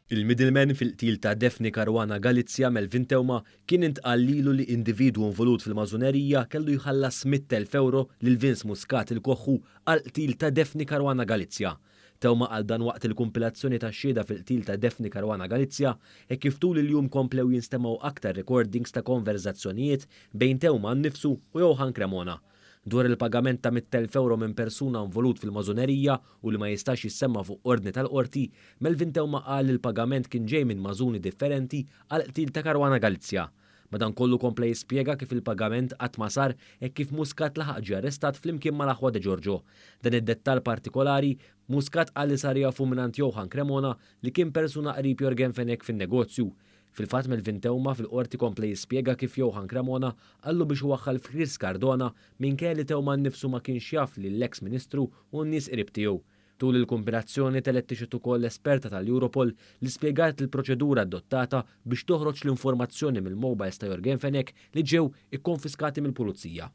Il-middleman fil-qtil ta' Daphne Caruana Galizia, Melvin Theuma, kien intqal lilu li individwu involut fil-mażunerija kellu jħallas €100,000 lil Vince Muscat il-Koħħu għall-qtil ta' Daphne Caruana Galizia. Theuma qal dan waqt il-kumpilazzjoni tax-xhieda fil-qtil ta' Daphne Caruana Galizia hekk kif tul il-jum komplew jinstemgħu aktar recordings ta' konverżazzjonijiet bejn Theuma nnifsu u Johann Cremona. Dwar il-pagament ta' €100,000 minn persuna involut fil-mażunerija u li ma jistax jissemma fuq ordni tal-qorti, Melvin Theuma qal li l-pagament kien ġej minn mażuni differenti għall-qtil ta' Caruana Galizia. Madankollu kompla jispjega kif il-pagament qatt ma sar hekk kif Muscat laħaq ġie arrestat flimkien mal-aħwa De Giorgio. Dan id-dettall partikolari, Muscat qal li sar jafu mingħand Johann Cremona li kien persuna qrib Yorgen Fenech fin-negozju. Fil-fatt, Melvin Theuma fil-qorti kompla jispjega kif Johann Cremona qallu biex iwaħħal f'Chris Cardona minkejja li Theuma nnifsu ma kienx jaf li l-eks ministru u n-nies qrib tiegħu. Tul il-kumpilazzjoni telgħet tixhed ukoll l-esperta tal-Europol li spjegat il-proċedura adottata biex toħroġ l-informazzjoni mill-mobiles ta' Yorgen Fenech li ġew ikkonfiskati mill-pulizija.